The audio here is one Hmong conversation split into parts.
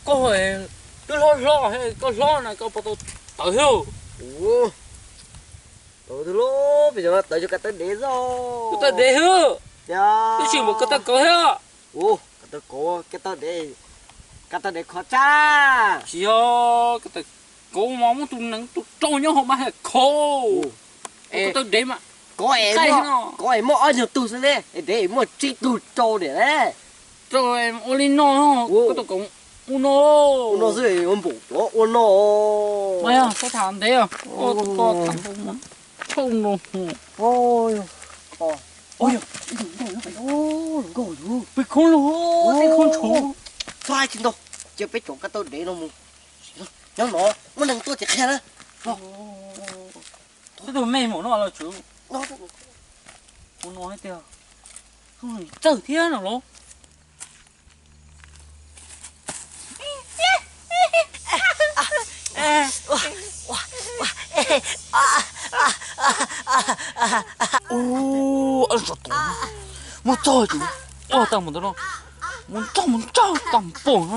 Koj twb hlob hlob, koj hlob na koj puas tau tawv thiab? Ua, tawv twg los peb cov tawv cov ko taw dev xwb. Ko taw dev xwb. Tiag. Twb tsis npaum ko taw kauv thiab. Ua, ko taw kauv, ko taw dev, ko taw dev khov tsaj. Tsis yog, ko taw kauv mas muab tus nees tus rau nyob hauv mas ha khov. Ko taw dev mas kauv es muaj ob nyuag tug xwb ne, dev es muaj tsib tug rau niam ne. Rau ua li no, ko taw kauv ua no. Ua no xwb, ua npaum cov ua no. Mas yog txhob tham ntev os, koj tham ntau mas thauj no. Peb khoob los, peb khoob tshuv. Tsis ntau, cia peb cov ko taw dev no mus. Nyob no, muaj neeg tuaj ces qhia na. Twb tug me mus no los tswv. Ua no tiag, txawj thiab no los. Ua, ab, mus txog ces ua tag mus ntawd no, mus nrog mus nrog tag npaum no,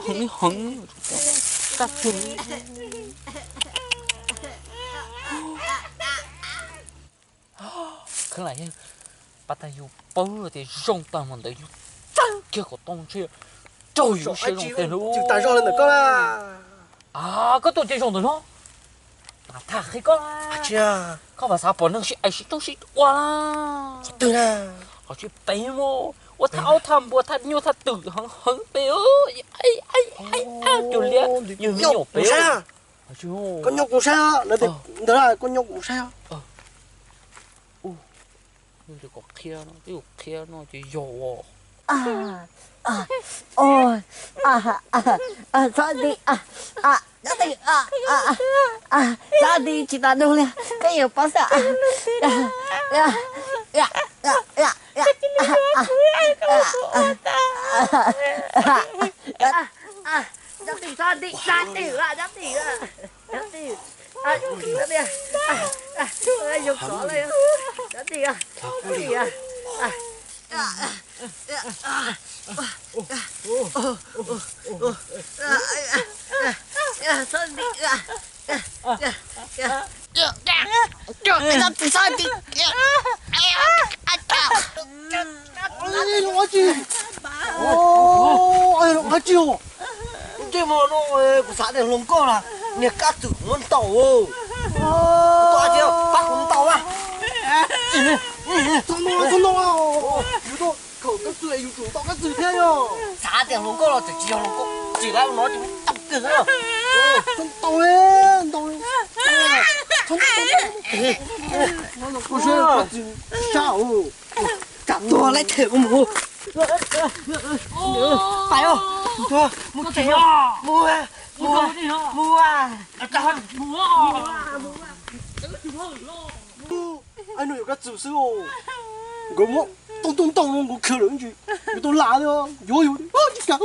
heev li heev. Tag kis kheev lam yog pab tag yus paub tias zoo tag mus ntawd yus txawj kiag kom tau ntshe raug yus siab zoo tiag lub. Koj tuaj ces zoo ntawd no. Mas thaj qhia koj, koj mas xav pom neeg sib aim sib toob sib ua. Qhov tsis pem mus ua thaj aub thaj npua thaj nyuj thaj twm heev heev pem. Cug liab yug me nyuam pem. Koj nyob kuv saib, ntawd koj nyob kuv saib. Qhia no, qhia no ces yog. Txhob ti, txhob ti, txhob ti tsis tas nug li, koj yuav paub xwb. Txhob ti, txhob ti, txhob ti, txhob ti. Yog kov lawm, txhob ti, txhob ti. Ua tsi, ua tsi os? Ntsej muag no, kuv xav tias hluas nkauj na, niag kab txwm muab ntaus. Koj tsis pab kuv ntaus mas. Txhob ntaus, txhob ntaus, yus tuaj khaum kab txwm yus tsum ntaus kab txwm thiab yog. Xav tias hluas nkauj los txawm tsis yog hluas nkauj, tsis lab no ces tau kawg xwb. Txhob ntaus li, ntaus li. Txhob ntaus. Koj saib kab txwm sab. Tsam tuag laib them mus. Pais os, mus tsev os, mus, mus, mus. Ai no yuav kab txwm xwb os. Nkawd muab tau tau ntaus no nkawd khiav lawm ntsis, yuav tau lam li, yuav yus tsis kam.